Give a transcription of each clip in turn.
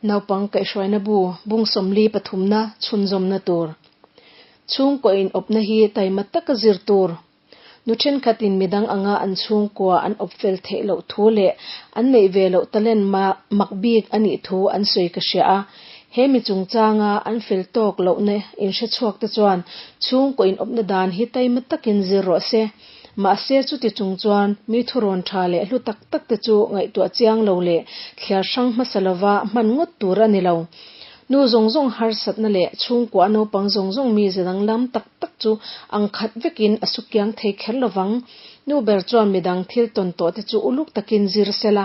Naupang kaihhruaina bu bung 43 na chhunzawmna tur. Chhungkaw in awpna hi taima taka zir tur. Nu thenkhatin midang anga an chhungkua an awp fel theih loh thu leh an neih ve loh talent mak bik a nih thu an sawi ka hria a. He mi chungchanga an fel tawk lohna inhrechhuak te chuan chhungkaw in awpna dan hi taima takin zir rawh se. Mahse chuti chung chuan mi thurawn tha leh hlu tak tak te chu ngaihtuah chiang lo leh thliar hrang hmasa lova hman ngawt tur a ni lo. Nu zawng zawng harsatna leh chhungkua naupang zawng zawng mi ze danglam tak tak chu ang khat vekin a su kiang thei kher lovang. Nu ber chuan midang thil tawn tawh te chu uluk takin zir sela,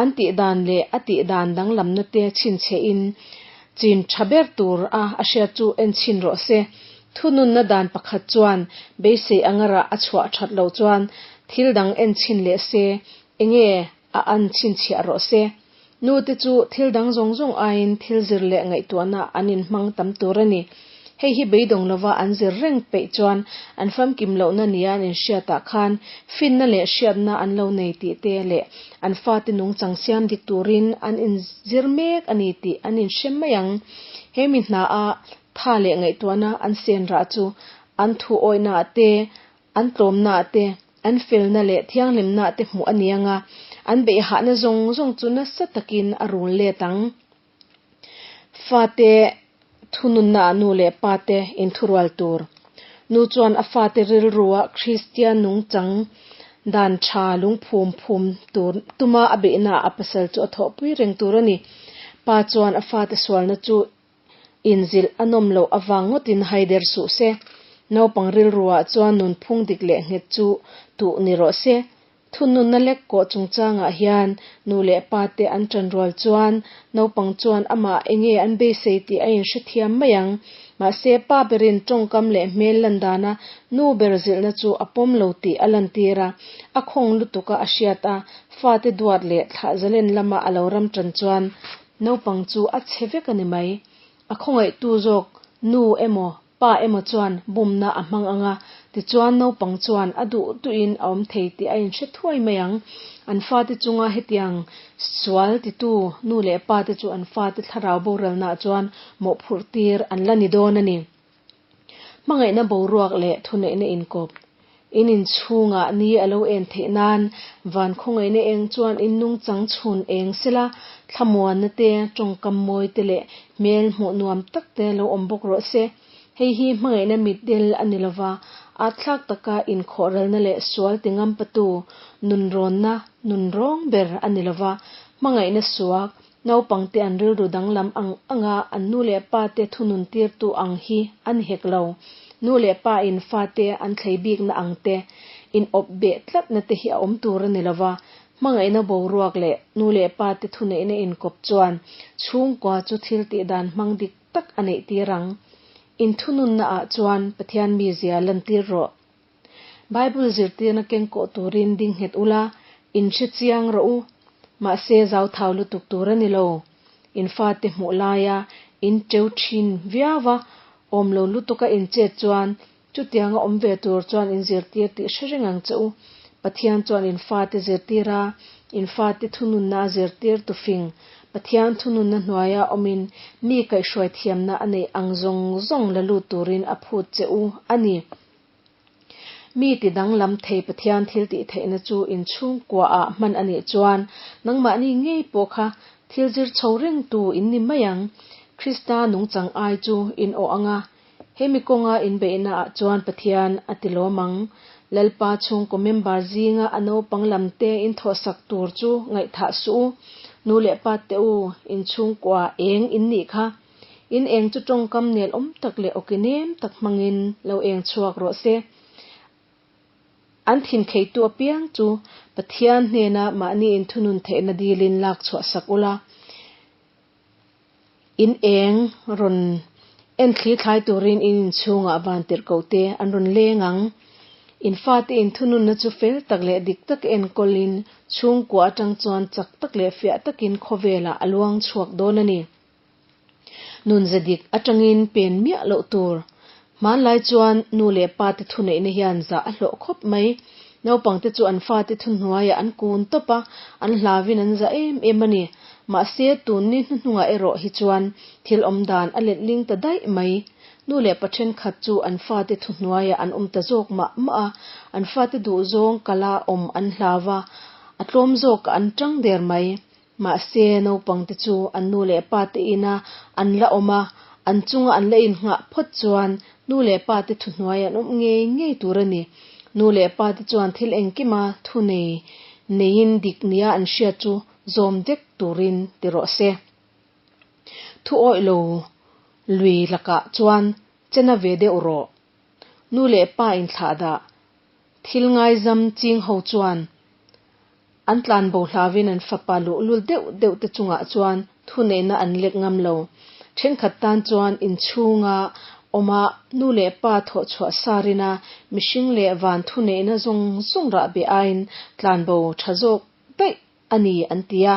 an tih dan leh a tih dan danglamna te chhinchhiahin chin tha ber tur a a hriat chu en chhin rawh se. Thununna dan pakhat chuan beisei anga rah a chhuah that loh chuan thil dang en chhin leh se, enge a an chhinchhiah rawh se. Nu te chu thil dang zawng zawng aiin thil zir leh ngaihtuahna an inhmang tam tur a ni. Hei hi beidawng lova an zir reng peih chuan an famkim lohna nia an inhriatah khan finna leh hriatna an lo nei tih te leh an fate nungchang siam dik turin an inzir mek a ni tih an inhre mai ang. He mi hna a tha leh ngaihtuahna an sen rah chu an thu awihnaah te, an tlawmnaah te, an felna leh thianghlimnaah te hmuh a ni ang a, an beihhahna zawng zawng chu nasa takin a rul let ang. Fate thununnaah nu leh pate inthurual tur. Nu chuan a fate rilrua Kristian nungchang dan tha lungphum phum tur tuma a beihnaah a pasal chu a thawhpui reng tur a ni. Pa chuan a fate sualna chu Inzilh a nawm loh avang ngawtin haider suh se. Naupang rilruah chuan nunphung dik leh nghet chu tuh ni rawh se. Thununna lek kawh chungchangah hian nu leh pa te an ṭanrual chuan naupang chuan amah enge an beisei tih a inhrethiam mai ang. Mahse, pa berin ṭawngkam leh hmel lan dana nu ber zilhna chu a pawm lo tih a lantir a, a khawng lutuka a hriat a, fate duat leh thlah zalen lama a lo ram ṭan chuan Naupang chu a chhe vek a ni mai. A khawngaihtu zawk nu emaw pa emaw chuan bumna a hmang ang a, tichuan naupang chuan a duh duhin a awm thei tih a inhre thuai mai ang. An fate chunga hetiang sual titu nu leh pate chu an fate thlarau boralnaah chuan mawhphurh tir an la ni dawn a ni. Hmangaihna boruak leh thuneihna inkawp. In inchhungah ni a lo en theih nan van khawngaihna eng chuan in nungchang chhun eng sela, thlamuanna te, tawngkam mawi te leh hmel hmuh nuam tak te lo awm bawk rawh se. Hei hi hmangaihna mitdel a ni lova, atthlak taka inkhawhralna leh sual tingampatu nunrawnna nunrawng ber a ni lova, hmangaihna suak, Naupangte an rilru danglam ang anga an nu leh pate thunun tirtu ang hi a ni hek lo. Nu leh pa in fate an thlei bikna ang te, in awp beh tlatna te hi a awm tur a ni lo va. Hmangaihna boruak leh nu leh pate thuneihna inkawp chuan chhungkua chu thil tih dan hmang dik tak a neih tir ang. In thununna ah chuan Pathian mizia lantir rawh. Bible zirtirna kengkawh turin ding nghet ula, in hre chiang rawh u. Mahse zauthau lutuk tur a ni lo. In fate hmuh laia in teu thin viau a, awm lo lutuka in chet chuan chutianga awm ve tur chuan in zirtir tih hre reng ang che u. Pathian chuan in fate zirtir a, in fate thununna a zirtir tufing. Pathian thununna hnuaia awmin mi kaihhruai thiamna a neih ang zawng zawng la lut turin a phut che u a ni. Mi ti danglam thei Pathian thil tih theihna chu in chhungkuaah hman a nih chuan nangmahni ngei pawh kha thil zir chho rengtu in ni mai ang. Krista nungchang ai chu in awh ang a, hemi kawnga in beihnaah chuan Pathian a ti lawm ang. Lalpa chhungkaw member zinga a naupang lamte in thawhsak tur chu ngaihthah suh u. Nu leh pa te u, in chhungkua eng in nih kha. In eng chu tawngkam nel awm tak leh awki nem tak hmangin lo eng chhuak rawh se. An thin kheitu apiang chu Pathian hnena mahni inthunun theihna dilin lak chhuah sak ula, in eng rawn en thli thlai turin in inchhungah vantirhkoh te an rawn leng ang. In fate inthununna chu fel tak leh dik tak enkawlin chhungkua atang chuan chak tak leh fiah takin khawvelah a luang chhuak dawn a ni. Nun ze dik atangin pen miah loh tur. Hmanlai chuan nu leh pa te thuneihna hian zah a hlawh khawp mai. Naupangte chu an fate thuhnuaiah an kun tawp a, an hlavin an zah em em a ni. Mahse, tun ni hnuhnungah erawh hi chuan thil awm dan a letling ta daih mai. Nu leh pa thenkhat chu an fate thuhnuaiah an awm ta zawk mah mah a, an fate duhzawng kala awm an hlau a, a tlawm zawkah an tang der mai. Mahse, naupangte chu an nu leh pate ina an la awm a, an chunga an la innghah phawt chuan nu leh pate thuhnuai an awm ngei ngei tur a ni. Nu leh pate chuan thil engkima thu nei neiin dik nia an hriat chu zawm vek turin ti rawh se. Thu awih lo lui lakah chuan chena ve deuh rawh. Nu leh pa inthlah dah thil ngaizam ching ho chuan an tlan bo hlauin an fapa luhlul deuh deuh te chungah chuan thuneihna an lek ngam lo. Thenkhat tan chuan inchhunga awma nu leh pa thawhchhuah sarina mihring leh van thuneihna zawng zawng rahbeh aiin tlan bo tha zawk daih a ni an ti a,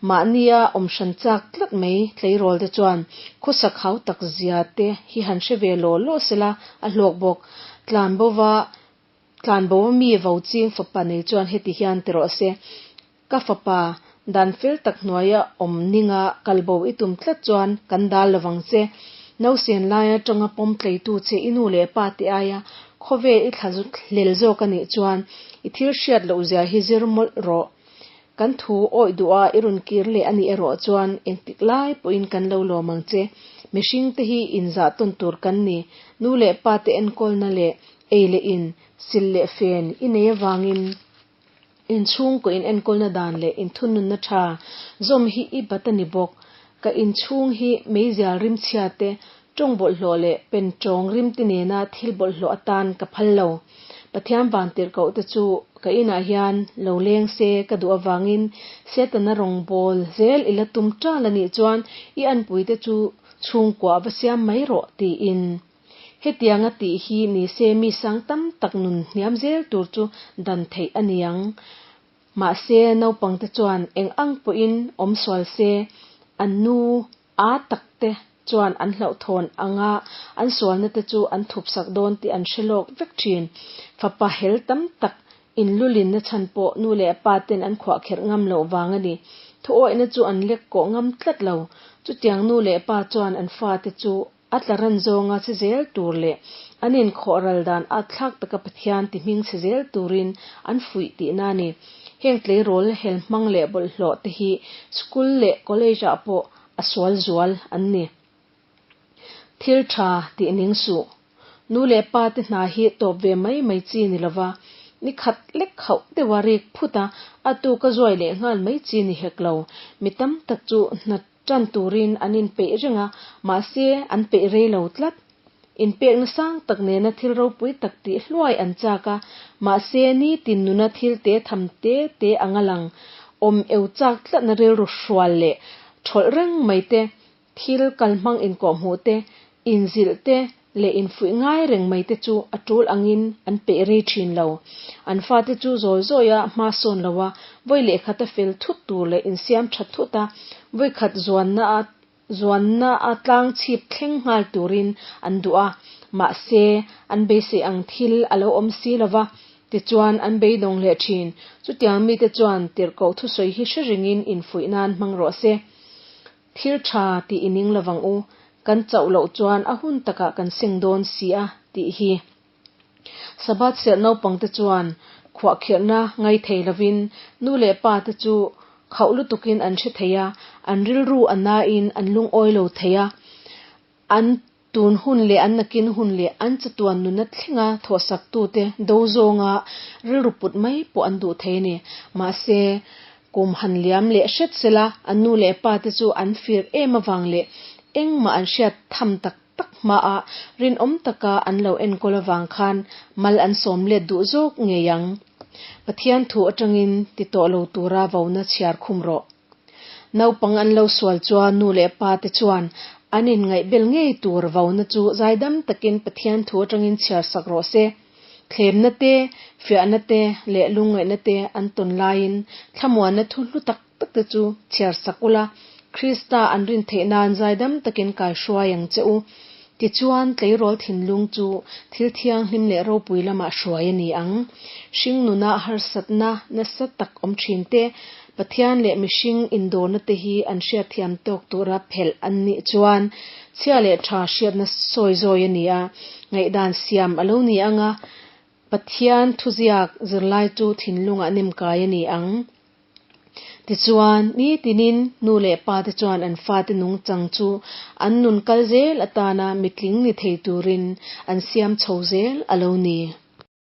mahnia awm hran chak tlat mai tleirawl te chuan khawsak hau tak zia te hi han hre ve law law sela a hlawk bawk. Tlanbova Tlanbova mi vo ching fapa nei chuan heti hian ti rawh se, Ka fapa, dan fel tak hnuaia awm ninga kalbo i tum tlat chuan kan dal lovang che. Nausen lai atanga pawm tleitu che i nu leh pa te aia khawvel i thla hlel zawk a nih chuan i thil hriat loh zia hi zir mawlh rawh. Kan thu awih duha i rawn kir leh a nih erawh chuan engtik lai pawhin kan lo lawm ang che. Mihring te hi inzah tawn tur kan ni. Nu leh pa te enkawlna leh ei leh in, sil leh fen i nei avangin inchhungkaw in enkawlna dan leh inthununna tha zawm hi i bat a ni bawk. Ka inchhung hi meizial rimchhia te, tawng bawlhhlawh leh pen tawng rimte nena thil bawlhhlawh atan ka phal lo. Pathian vantirhkoh te chu ka inah hian lo leng se ka duh avangin Setana rawngbâwl zel i la tum ṭal a nih chuan i anpuite chu chhungkua va siam mai rawh tiin. Hetianga tih hi ni se mi sang tam tak nun hniam zel tur chu dan theih a ni ang. Mahse, naupangte chuan eng ang pawhin awm sual se, an nu a tak te chuan an hlauhthawn anga an sualna te chu an thupsak dawn tih an hre lawk vek thin. Fapa hel tam tak inlulinna chhan pawh nu leh pa ten an khuahkherh ngam loh vang a ni. Thuawihna chu an lek kawh ngam tlat lo. Chutiang nu leh pa chuan an fate chu A tla ran zawnga che zel tur leh an inkhawh ral dan at thlak taka Pathian ti hming che zel turin an fuih tihna a ni. Heng tleirawl hel hmang leh bawlhhlawh te hi school leh college ah pawh a sual zual an ni. Thil tha tih ning suh. Nu leh pa te hna hi tawp ve mai mai chi ni lova, ni khat lek khauh deuha rik phut a, a tuk a zuai leh nghal mai chi ni hek lo. Mi tam tak chu hna Ṭan turin an inpeih reng a, mahse an peih rei lo tlat. Inpekna sang tak nena thil ropui tak tih hluai an chak a, mahse nitin nuna thil te tham te te anga lang awm eu chak tlatna rilru hrual leh ṭhawlh reng mai te, thil kalhmang inkawhhmuh te, inzilh te leh infuih ngai reng mai te chu a tul angin an peih rei thin lo. An fate chu zawi zawia hma sawn lo a, vawi lehkhat a fel thut tur leh insiam that thut a, vawi khat zuanna a zuanna a tlang chhip thleng nghal turin an duh a, mahse an beisei ang thil a lo awm si lo va, tichuan an beidawng leh thin. Chutiang mite chuan tirhkoh thusawi hi hre ringin infuih nan hmang rawh se. Thil tha tih i ning lovang u, kan chauh loh chuan a hun takah kan seng dawn si a, tih hi. Sabbath serh naupangte chuan khuahkhirhna ngai thei lovin nu leh pa te chu khauh lutukin an hre thei a, an rilru a nain an lungawi lo thei a, an Tun hun leh an nakin hun leh an chatuan nuna thlenga thawhsaktute do zawnga rilru put mai pawh an duh thei a ni. Mahse, kum han liam leh hret sela an nu leh pa te chu an fir em avang leh engmah an hriat tham tak tak hmaah rinawm taka an lo enkawl avang khan mal an sawm let duh zawk ngei ang. Pathian thu atangin ti tawh lo tura vona chhiar khum rawh. Naupang an lo sual chuan nu leh pa te chuan an inngaihbel ngei tur vauna chu zaidam takin Pathian thu atangin chhiar sak rawh se. Thlemna te, fiahna te leh lungngaihna te an tawn laiin thlamuanna thu hlu tak tak te chu chhiar sak ula, Krista an rin theih nan zaidam takin kaihruai ang che u. Tichuan, tleirawl thinlung chu thil thianghlim leh ropui lamah hruai a ni ang. Hringnuna harsatna nasa tak awm thin te. Pathian leh mihring indawrna te hi an hriatthiam tawk tura phelh an nih chuan chhia leh tha hriatna sawi zawi a ni a, ngaihdan siam a lo ni ang a, Pathian thuziak zirlai chu thinlungah nemkai a ni ang. Tichuan, nitinin nu leh pa te chuan an fate nungchang chu an nun kal zel atana mitling ni thei turin an siam chho zel a lo ni.